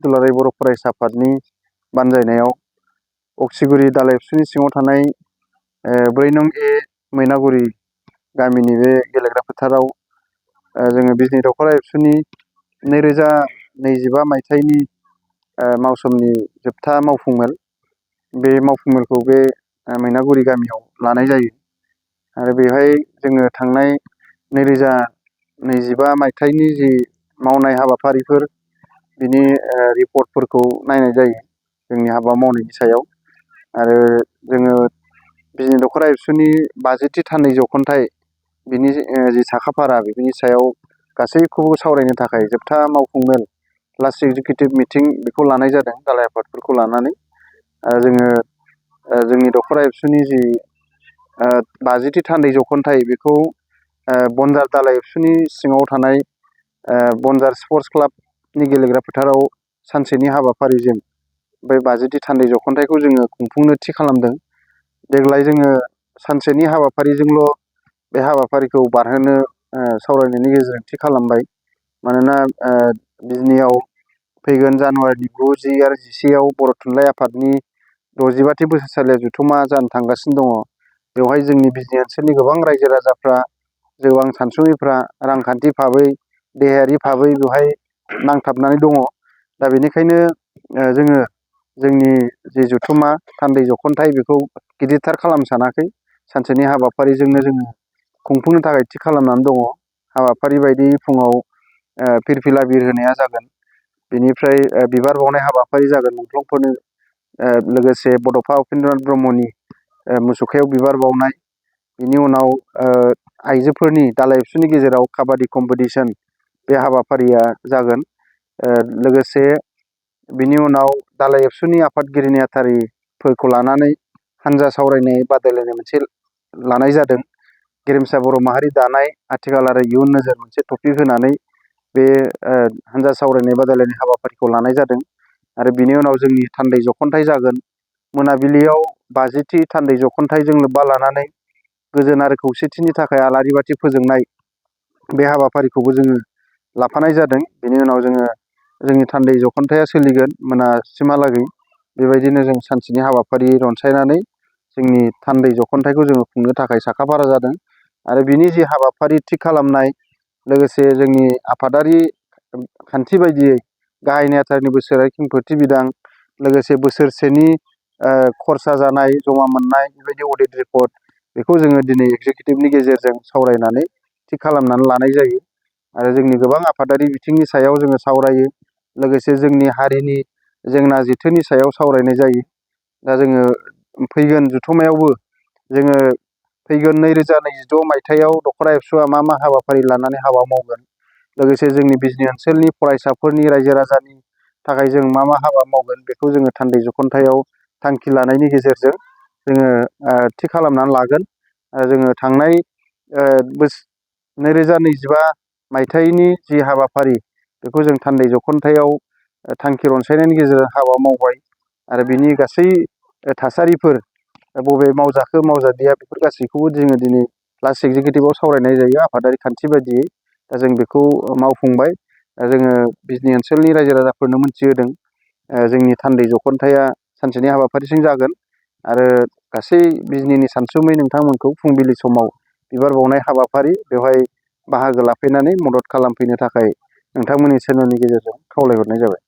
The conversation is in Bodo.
दुलाराय बर' फरायसा आफादनि बानजायनायाव अक्सिगुरि दालाइ एबसुनि सिङाव थानाय 4 नं ए मैनागुरि गामिनि बे गेलेग्रा फोथाराव जोङो बिजनि दख'र एबसुनि 2025 मायथाइनि मावसोमनि जोबथा मावफुं मेल बे मावफुं मेलखौ बे मैनागुरि गामियाव लानाय जायो आरो बेवहाय जोङो थांनाय 2025 मायथाइनि जि मावनाय हाबाफारिफोर बिनि रिपर्टफोरखौ नायनाय जायो जोंनि हाबा मावनायनि सायाव आरो जोङो बिजनि दख'र एबसुनि 50थि थान्दै जौखोन्दाइ बिनि जि साखाफारा बेनि सायाव गासैखौबो सावरायनो थाखाय जोबथा मावफुं मेल लास्ट एक्जिकिउटिभ मिटिं बेखौ लानाय जादों दालाइ आफादफोरखौ लानानै जोङो जोंनि दख'र एबसुनि जि 50थि थान्दै जौखोन्दाइ बेखौ बनजार दालाइ एबसुनि सिङाव थानाय बनजार स्पर्टस क्लाबनि गेलेग्रा फोथाराव सानसेनि हाबाफारिजों बे 50थि थान्दै जौखोन्दाइखौ जोङो खुंफुंनो थि खालामदों। देग्लाय जोङो सानसेनि हाबाफारिजोंल' बे हाबाफारिखौ बारहोनो सावरायनायनि गेजेरजों थि खालामबाय। मानोना बिजनियाव फैगोन जानुवारिनि 9, 10 आरो 11आव बर' थुनलाइ आफादनि 65थि बोसोरसालिया जथुमा जानो थांगासिनो दङ। बेवहाय जोंनि बिजनि ओनसोलनि गोबां रायजो राजाफ्रा जौआं सानसुमैफ्रा रांखान्थि भाबै देहायारि भाबै बेवहाय नांथाबनानै दङ। दा बेनिखायनो जोङो जोंनि जि जथुमा थान्दै जौखोन्दाइ बेखौ गिदिरथार खालामनो सानाखै। सानसेनि हाबाफारिजोंनो जोङो खुंफुंनो थाखाय थि खालामनानै दङ। हाबाफारि बायदि फुङाव फिरफिला बिर होनाया जागोन। बेनिफ्राय बिबार बावनाय हाबाफारि जागोन मुंख्लंफोरनो लोगोसे बड'फा उपेन्द्रनाथ ब्रह्मनि मुसुखायाव बिबार बावनाय। बिनि उनाव आइजोफोरनि दालाइ एबसुनि गेजेराव काबादि कम्पिटिसन बे हाबाफारिया जागोन। लोगोसे बिनि उनाव दालाइ एबसुनि आफादगिरि नेहाथारिफोरखौ लानानै हानजा सावरायनाय बादायलायनाय मोनसे लानाय जादों। गेरेमसा बर' माहारि दानाय आथिखाल आरो इयुन नोजोर मोनसे टपिक होनानै बे हानजा सावरायनाय बादायलायनाय हाबाफारिखौ लानाय जादों आरो बिनि उनाव जोंनि थान्दै जौखोन्दाइ जागोन। मोनाबिलियाव 50थि थान्दै जौखोन्दाइजों लोब्बा लानानै गोजोन आरो खौसेथिनि थाखाय आलारि बाथि फोजोंनाय बे हाबाफारिखौबो जोङो लाफानाय जादों। बेनि उनाव जोङो जोंनि थान्दै जौखोन्दाइआ सोलिगोन मोनासिमहालागै। बेबायदिनो जों सानसेनि हाबाफारि रनसायनानै जोंनि थान्दै जौखोन्दाइखौ जोङो खुंनो थाखाय साखाफारा जादों आरो बिनि जि हाबाफारि थि खालामनाय लोगोसे जोंनि आफादारि खान्थि बायदियै गाहाय नेहाथारिनि बोसोरारि खेंफोरथि बिदां लोगोसे बोसोरसेनि खरसा जानाय जमा मोननाय बेबायदि अडिट रिपर्ट बेखौ जोङो दिनै एक्जिकिउटिभनि गेजेरजों सावरायनानै थि खालामनानै लानाय जायो आरो जोंनि गोबां आफादारि बिथिंनि सायाव जोङो सावरायो। लोगोसे जोंनि हारिनि जेंना जेथोनि सायाव सावरायनाय जायो। दा जोङो फैगोन जथुमायावबो जोङो फैगोन 2026 मायथाइयाव दख'र एबसुआ मा हाबाफारि लानानै हाबा मावगोन लोगोसे जोंनि बिजनि ओनसोलनि फरायसाफोरनि रायजो राजानि थाखाय जों मा हाबा मावगोन बेखौ जोङो थान्दै जौखोन्दाइआव थांखि लानायनि गेजेरजों जोङो थि खालामनानै लागोन। जोङो थांनाय 2025 मायथाइनि जि हाबाफारि बेखौ जों थान्दै जौखोन्दाइआव थांखि रनसायनायनि गेजेरजों हाबा मावबाय आरो बिनि गासै थासारिफोर बबे मावजाखो मावजादिया बेफोर गासैखौबो जोङो दिनै लास्ट एक्जिकिउटिभआव सावरायनाय जायो आफादारि खान्थि बायदियै। दा जों बेखौ मावफुंबाय। जोङो बिजनि ओनसोलनि रायजो राजाफोरनो मोनथिहोदों जोंनि थान्दै जौखोन्दाइआ सानसेनि हाबाफारिजों जागोन आरो गासै बिजनिनि सानसुमै नोंथांमोनखौ फुंबिलि समाव बिबार बावनाय हाबाफारि बेवहाय बाहागो लाफैनानै मदद खालामफैनो थाखाय नोंथांमोननि चेनेलनि गेजेरजों खावलायहरनाय जाबाय।